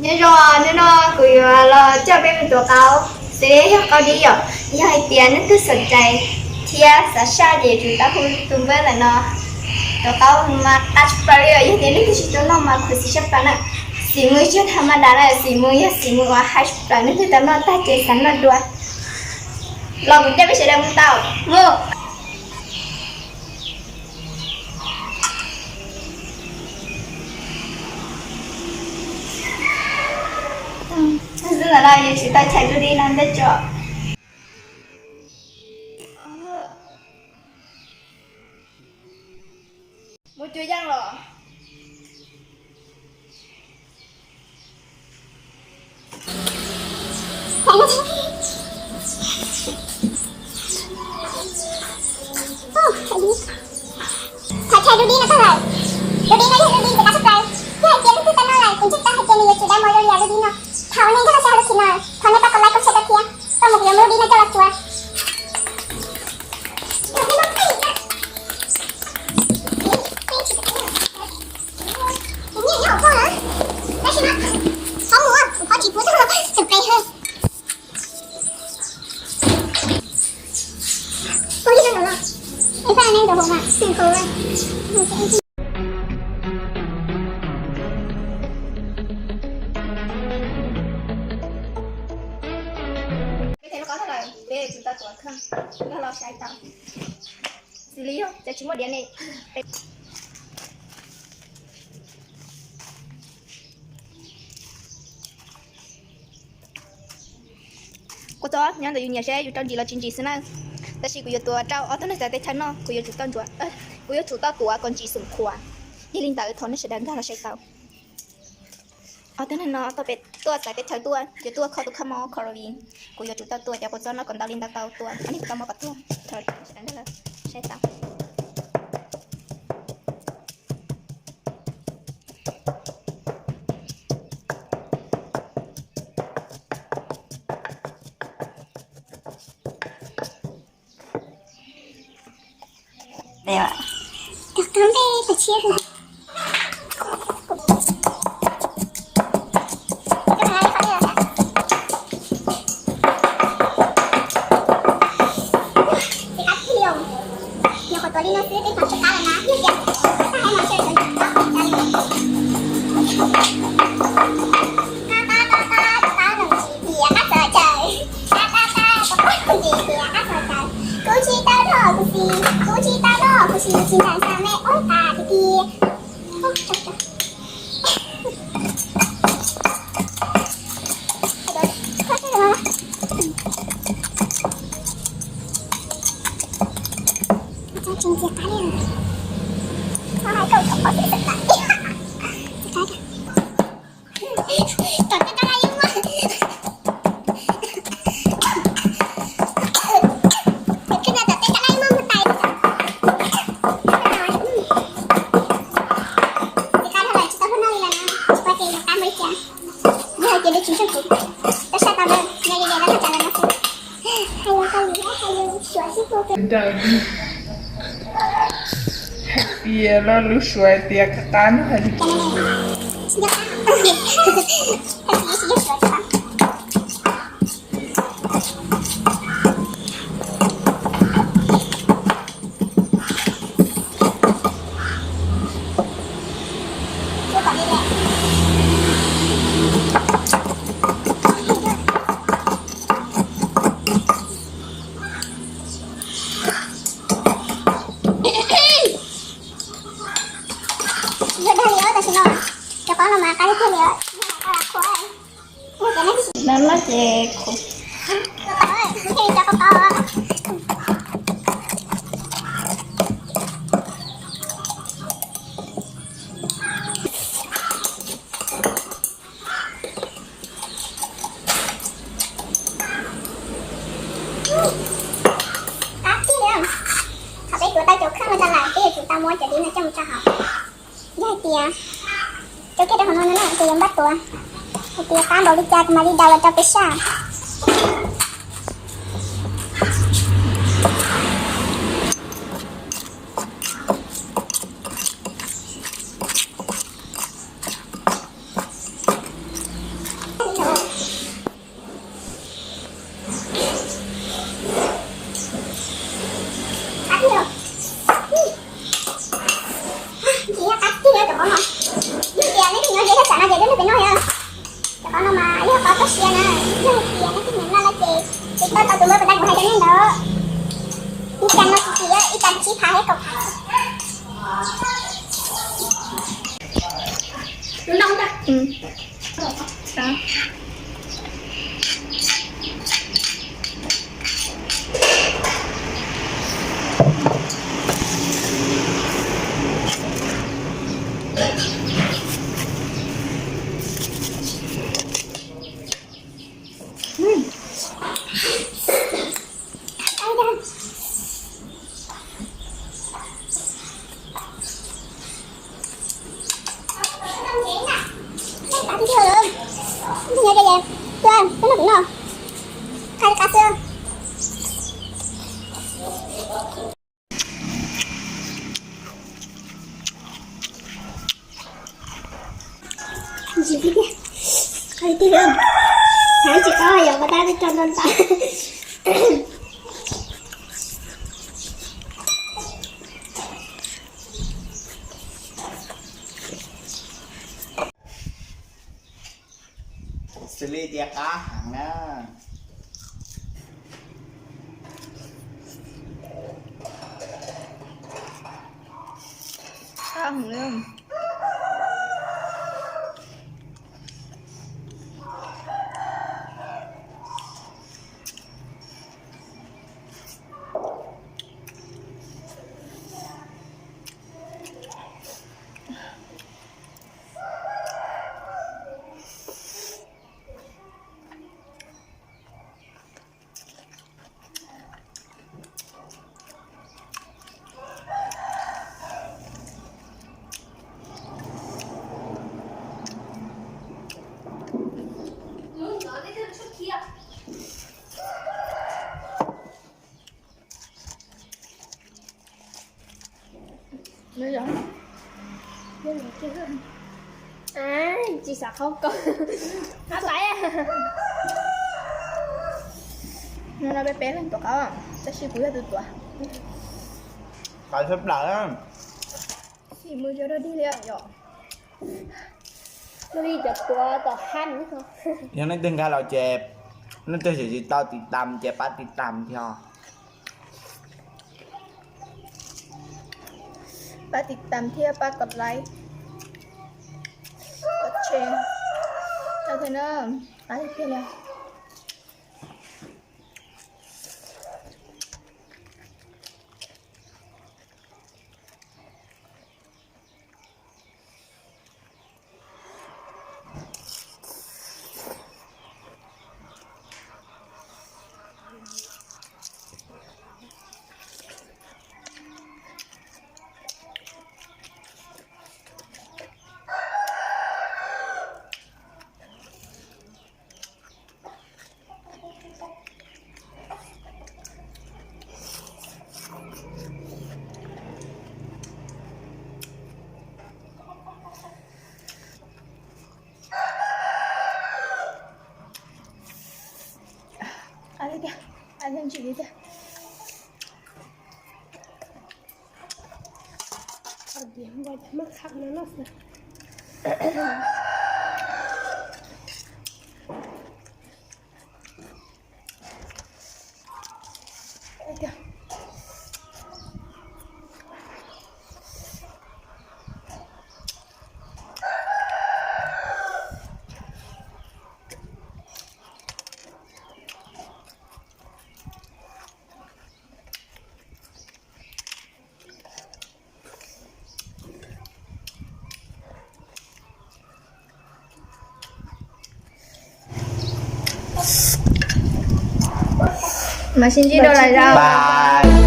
Nyob zoo, hnub no kuv yuav los coj peb mus tuav qaub, xws li yog qaub dib yom. Yog hais tias leej twg xom cai thiab xav saj ces yuav tsum tau hu tus npawb ntawm no tuav qaub mas qab tshaj plaws li. Yog tias leej twg tsis tau noj mas khuv xim tshaj plaws na. Xim mus yog tham ma das na, xim mus yog xim mus uas hais tshaj plaws, leej twg tau noj tag ces xav noj dua. Los kuv coj peb sawv daws mus tau, mus. Xwb ntawm no yuav tsum tau chais lub dib no ntej tso. Mus cuag yeej los. Thov chais lub dib no tag lawm. Lub dib no yog lub dib ntxim qab tshaj plaws. Yog hais tias leej twg tau noj lawm, kuv ntseeg tau hais tias nws yuav tsum dai mos zoo li lub dib no. Thov nej nkag los saib lub txim no, thov nej pab kov like, kov share rau thiab. Koj mus kuv yuav muab lub dib no coj los txuas. Peb tes lub qaub tag lawm, peb yuav tsum tau tuav kheej, nkag los saib tau. Xws li yog cov tsis muaj diav ne. Kua txob nyob ntawm yus nyiam seb yus rau ntsim los tsis ntsim xwb na. Tab sis kuv yuav tuav rau ob tug neeg txawv teb chaws noj, kuv yuav tsum tau ntsuav, kuv yuav tsum tau tuav kom ntsim xum qhuav. Yog li ntawd thov nej sawv daws nkag los saib tau. Ob tug neeg no tau pem tuaj txawv teb chaws tuaj, yuav tuaj kho tus kho mob Corona. Kuv yuav tsum tau tuav cov kua txob no kom ntau li ntau tau tuaj, ob niag tau mob kom tuag. Thov sawv daws nkag los saib tau. Kuv tsis tau noj kuv xis, kuv tsis tau noj kuv xis, tsis ntev xav me ua tas tiag tiag. Tom tej rau hais yeej muaj. Tom tej rau hais yeej muaj mus tais. Tsis qab dhau lawm, tsis tau hnub no li lawm na, tsis paub tias yuav qab npaum li cas. Yog hais tias lub tsis ntseeg kuv, tau saj tau lawm, yog li lawm no txawm lawm no xwb. Hais lus Kaus Lim hais lus suav xwb hu. Hais tias lo lus suav hais tias qab qab no hais li. Yog dag li os, tam sim no cov qaub no mas qab tiag tiag li os. No no ces kuv Qab tiag li. Thaum peb tuav tau cov kheej no tag lawm, peb yuav tsum tau muab cov dib no coj mus rau hauv. Yog hais tias coj kiag rau hauv no no na, ces yuav npaj tuav. Hais tias qab npaum li cas kuv mam li daus los rau peb saj. Ntsis tiag tiag. Qab tiag tiag. Tsis paub yog ua dab tsi rau ntau ntau. Xws li tias qab heev na. Qab heev li. Tsis xav qhaub koj. Qab pais. No no peb peb leeg tuav qaub, tab sis kuv yog tus tuav. Qab sab plaws. Sim mus cov dog dig li yom. Dog dig cov tuav tom hab. Yog leej twg nkag los ces leej twg tsis tau tiv tam ces pab tiv tam thiab. Pab tiv tam thiab pab kos like, kos share. Tau thiab na, pab tiag tiag li. Qab li tiag, qab ntsim li tiag. Mam sib ntsib dua lwm zaus.